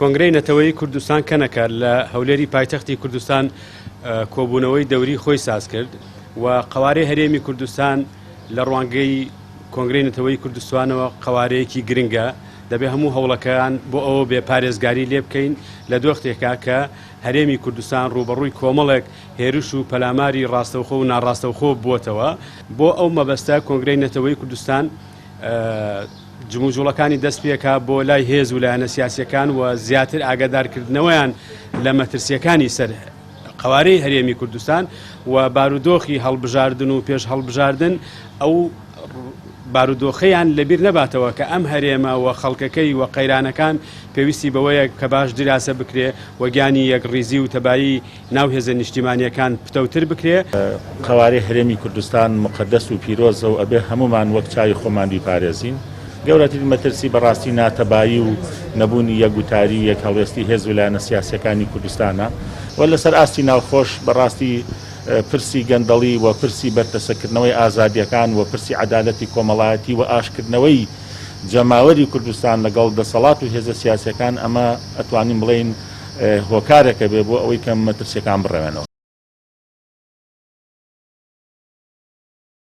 کۆنگرەی نەتەوەیی کوردستان کەنەکە لە هەولێری پایتەختی کوردستان کۆبوونەوەی دەوری خۆی ساز کرد و قەوارەی هەرێمی کوردستان لە ڕوانگەی کۆنگرەی نەتەوەیی کوردستانەوە قەوارەیەکی گرنگە دەبێ هەموو هەوڵەکان بۆ ئەوە بێ پارێزگاری لێ بکەین لە دۆختێکا کە هەرێمی کوردستان ڕووبەڕووی کۆمەڵێک هێرش و پەلاماری ڕاستەوخۆ و ناڕاستەوخۆ بووەتەوە بۆ ئەو مەبەستە کۆنگرەی نەتەوەیی کوردستان جموجوڵەکانی دەست پێکا بۆ لای هێز و لایەنە سیاسیەکان و زیاتر ئاگادارکردنەوەیان لە مەترسیەکانی سەر قەوارەی هەرێمی کوردستان و بارودۆخی هەڵبژاردن و پێش هەڵبژاردن ئەو بارودۆخەیان لەبیر نەباتەوە کە ئەم هەرێمە و خەڵکەکەی و قەیرانەکان پێویستی بەوەیە کە باش دیراسە بکرێ و گیانی یەکڕیزی و تەبایی ناو هێزە نیشتیمانیەکان پتەوتر بکرێ. قەوارەی هەرێمی کوردستان موقەدەس و پیرۆزە و ئەبێ هەموومان وەک چاوی خۆمان بیپارێزین. گەورەترین مەترسی بەڕاستی ناتەبایی و نەبوونی یەک گوتاری و یەک هەڵوێستی هێز و لایەنە سیاسیەکانی کوردستانە و لەسەر ئاستی ناوخۆش بەڕاستی پرسی گەندەڵی و پرسی بەرتەسککردنەوەی ئازادیەکان و پرسی عەدالەتی کۆمەڵایەتی و ئاشتکردنەوەی جەماوەری کوردستان لەگەڵ دەسەڵات و هێزە سیاسیەکان ئەمە ئەتوانین بڵێین هۆکارێکە بێ بۆ ئەوەی کە مەترسیەکان بڕەوێنەوە.